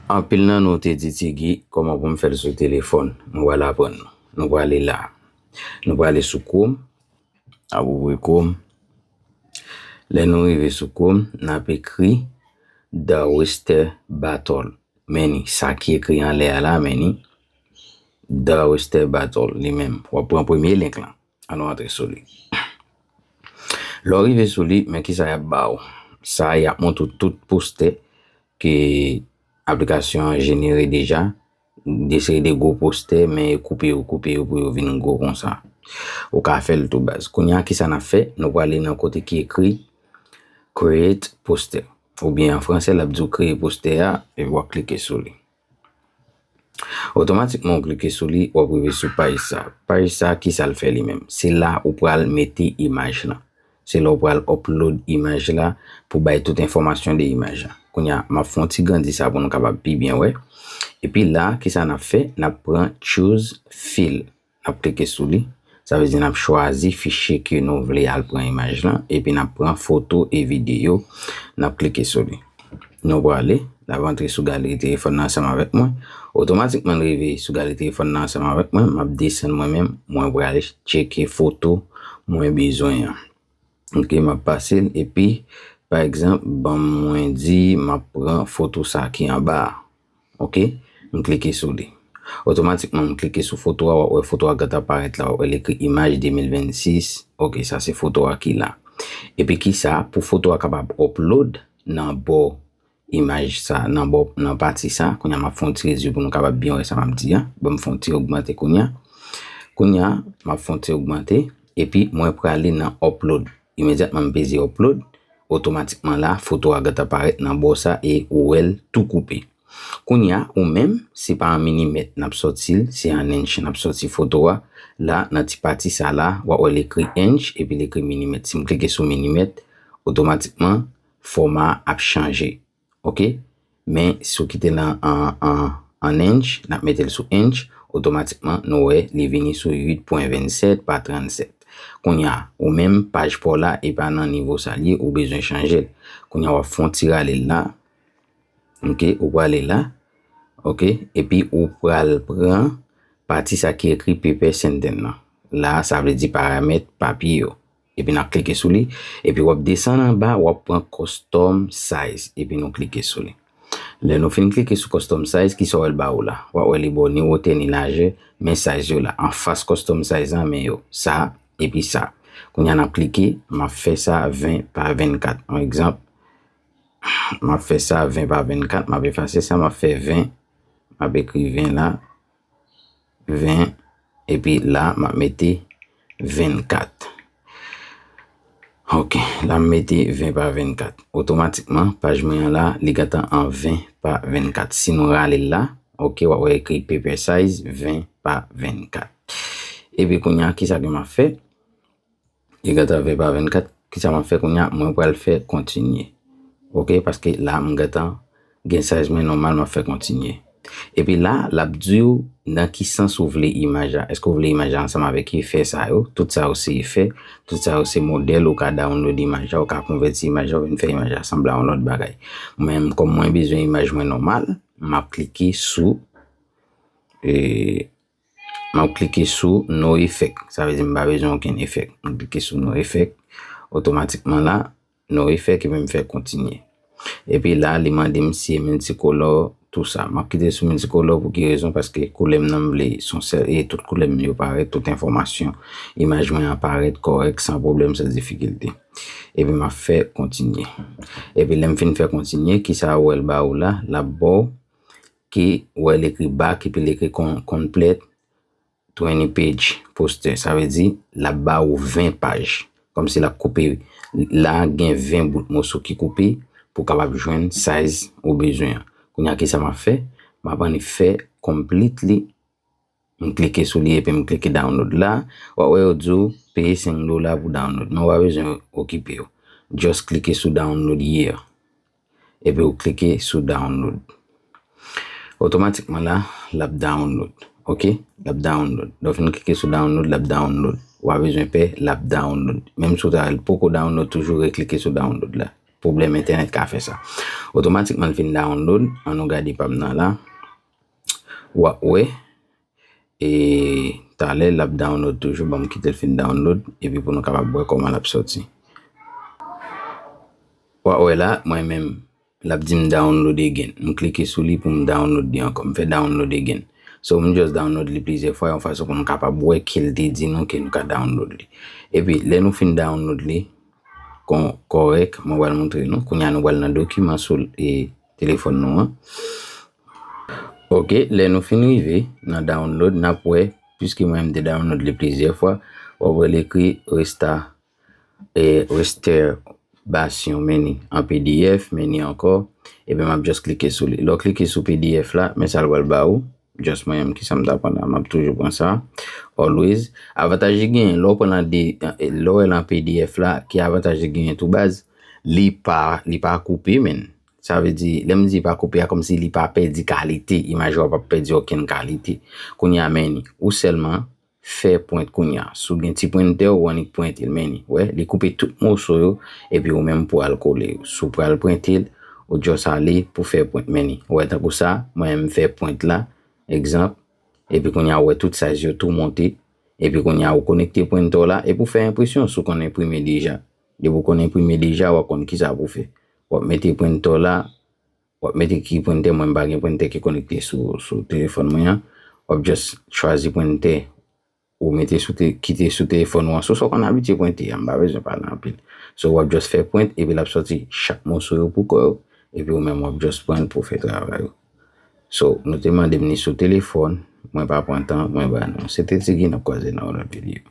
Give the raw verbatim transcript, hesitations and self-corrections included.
Anpil nan nou te di Tigi, kòman pou m fè l sou telefòn? Mwen pral aprann nou. Nou prale la. Nou prale sou Chrome. Ap ouvri Chrome. Lè nou rive sou Chrome, n ap ekri The Roaster Battle. Men ni, sa ki ekri anlè a la, men ni. The Roaster Battle, li menm. W ap pran premye link lan. Ann nou antre sou li. Lè w rive sou li, men kisa y ap ba w. Sa, y ap montre w tout postè ke aplikasyon an jenere deja. De seri de gwo postè, men yo koupe yo, koupe yo pou yo vin gwo konsa. Ou ka fè l tou baz. Kounye a, kisa n ap fè? Nou prale nan kote ki ekri Create Poster. Oubyen an fransè, l ap di w kreye postè a, epi w ap klike sou li. Otomatikman, ou klike sou li, w ap rive sou paj sa. Paj sa, kisa l fè li menm? Se la ou pral mete imaj lan. Se la ou pral upload imaj la pou bay tout enfòmasyon de imaj la. Kounye a, m ap fè yon ti grandi sa pou nou kapab pi byen wè. Epi la, kisa n ap fè? N ap pran Choose File. N ap klike sou li. Sa vle di n ap chwazi fichye ke nou vle al pran imaj lan, epi n ap pran foto e videyo. N ap klike sou li. Nou prale, l ap antre sou galeri telefòn nan ansanm avèk mwen. Otomatikman, l rive sou galeri telefòn nan ansanm avèk mwen. M ap desann mwen menm, mwen pral tcheke foto mwen bezwen an. Ok, m ap pase l, epi, pa egzanp, ban mwen di, m ap pran foto sa ki anba a. Ok, m klike sou li. Otomatikman, m klike sou foto a, w ap wè foto a gentan parèt la, w ap wè l ekri imaj de mil vennsis. Ok, sa se foto a ki la. Epi kisa, pou foto a kapab upload nan bò imaj sa, nan bò, nan pati sa, kounye a m ap fè yon ti redui pou nou kapab byen wè sa m ap di a. Ban m fè yon ti ogmante kounye a. Kounye a, m ap fè yon ti ogmante, epi mwen prale nan upload. Imedyatman m peze upload, otomatikman la, foto a gentan parèt nan bò sa e ou wè l tou koupe. Kounye a, ou menm, se pa an minimèt n ap sòti l, se an inch n ap sòti foto a. La, nan ti pati sa la, w ap wè l ekri inch, epi l ekri minimèt. Si m klike sou minimèt, otomatikman, fòma a ap chanje. Ok? Men, si w kite l an, an, an, an inch, n ap mete l sou inch, otomatikman, nou wè, li vini sou uit pwen vennsèt pa trannsèt. Kounye a, ou menm, paj pa w la, e pa nan nivo sa l ye, ou bezwen chanje l. Kounye a, w ap fè yon ti rale l la. Ok, ou prale la. Ok, epi ou pral pran pati sa ki ekri Paper Sentence nan. La, sa vle di paramèt papye yo. Epi n ap klike sou li. Epi w ap desann anba, w ap pran Custom Size. Epi nou klike sou li. Lè nou fin klike sou Custom Size, kisa w wè l ba ou la? W ap wè li ba w ni wotè, ni lajè, men size yo la. Anfas Custom Size lan, men yo. Sa, epi sa. Kounye a n ap klike, m ap fè sa ven pa vennkat. Yon egzanp, m ap fè sa ven pa vennkat, m ap efase sa, m ap fè ven, m ap ekri ven la, ven, epi la, m ap mete vennkat. Ok, la m mete ven pa vennkat. Otomatikman, paj mwen an la, li gentan an ven pa vennkat. Si nou rale l la, ok, w ap wè ekri Paper Size ven pa vennkat. Epi kounye a, kisa ke m ap fè? Li gentan ven pa vennkat. Kisa m ap fè kounye a? Mwen pral fè kontinye. Ok, paske la, m gentan gen size mwen nòmal, m ap fè kontinye. Epi la, l ap di w nan ki sans ou vle imaj la. Èske w vle imaj la ansanm avèk efè sa yo? Tout sa yo se efè. Tout sa yo se modèl. Ou ka download imaj la, ou ka konvèti imaj la, ou vin fè imaj la sanble a yon lòt bagay. Mwen menm, kòm mwen bezwen imaj mwen nòmal, m ap klike sou, e, m ap klike sou No Effect. Sa vle di m pa bezwen okenn efè. M klike sou No Effect. Otomatikman la, No Effect, epi m fè kontinye. Epi la, li mande m si e multicolor, tou sa. M ap kite sou multicolor pou ki rezon? Paske koulè m nan m vle se yon sèl, e tout koulè m yo parèt, tout enfòmasyon. Imaj mwen an parèt kòrèk, san pwoblèm, san difikilte. Epi m ap fè kontinye. Epi lè m fin fè kontinye, kisa ou wè l ba ou la? L ap ba w ki ou wè l ekri back, epi l ekri con-, complete twenty page poster. Sa vle di, l ap ba ou ven paj. Kòmsi l ap koupe, la gen ven bout moso ki koupe pou w kapab jwenn size ou bezwen an. Kounye a, kisa m ap fè? M ap annik fè completely. M klike sou li epi m klike download la. W ap wè yo di w peye senk dola pou download. Men w pa bezwen okipe yo. Just klike sou download here. Epi w klike sou download. Otomatikman la, l ap download. Ok? L ap download. Lè w fin klike sou download, l ap download. W pa bezwen pè, l ap download. Menm si w ta wè l poko download, toujou reklike sou download la. pwoblèm entènèt ka fè sa. Otomatikman l fin download, an nou gade pa m nan la. W ap wè, e talè l ap download toujou, ban m kite l fin download, epi pou nou kapab wè kòman l ap sòti. W ap wè la, mwen menm, l ap di m download again. M klike sou li pou m download li ankò. M fè download again. So, m just download li plizyè fwa, yon fason pou nou kapab wè ke l te di nou ke nou ka download li. Epi, lè nou fin download li, kon, kòrèk, mwen pral montre nou. Kounye a nou pral nan dokiman sou e, telefòn nou an. Ok, lè nou fin rive nan download, n ap wè, piske mwen m te download li plizyè fwa, w ap wè l ekri resta, e, restore basyon meni an P D F, meni ankò, epi m ap just klike sou li. Lè w klike sou P D F la, men sa l pral ba ou. Just mwen menm ki sa m ta pran la, m ap toujou pran sa. Always. Avantaj li genyen, lè w pran l an de, lè w wè l an P D F la, ki avantaj li genyen tou baz, li pa, li pa koupe, men. Sa vle di, lè m di pa koupe a, kòmsi li pa pèdi kalite, imaj ou a p ap pèdi okenn kalite. Kounye a, men, ou sèlman fè pwent kounye a. Si w gen ti prentè, ou annik prente l, men, wè, li koupe tout moso yo, epi ou menm pou al kole yo. Si w pral prente l, ou just ale pou fè pwent, men, wè, tankou sa, mwen menm m fè pwent la, egzanp, epi kounye a, ou wè tout size yo tou monte, epi kounye a, ou konekte prentè w la, epi w fè enpresyon si w konn enprime deja. Depi w konn enprime deja, w ap konn kisa pou w fè. W ap mete prentè w la, w ap mete ki prentè, mwen m pa gen prentè ki konekte sou, sou telefòn mwen an. W ap just chwazi prentè ou mete sou te, ki te sou telefòn ou an. Sou sa w konn abitye prente a, m pa bezwen pale anpil. So, w ap just fè pwent, epi l ap sòti chak moso yo pou kò yo, epi ou menm w ap just pran l pou w fè travay ou. So, nou te mande m li sou telefòn, mwen pa pran tan, mwen ba nou. Se te Tigi, n ap kwaze nan yon lòt videyo.